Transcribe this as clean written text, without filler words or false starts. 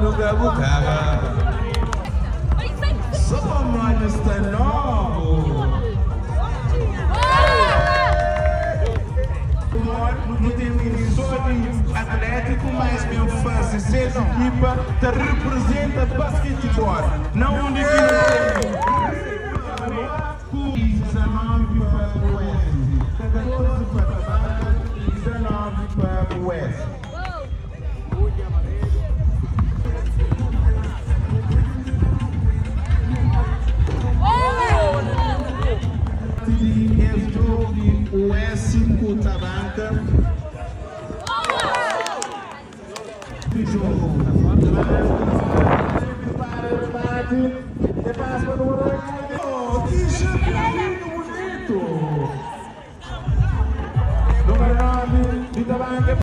Nunka bu kaba. Só pamodi sta nobu. Nu ten só di Atlético, mas ben faze ses ekipa ta representa basketibol na undi ki nu ten ku 19 pa US, 14 pa Tabanka y 19 pa US. Di es jogu di US ku Tabanka. Número 9 di Tabanka.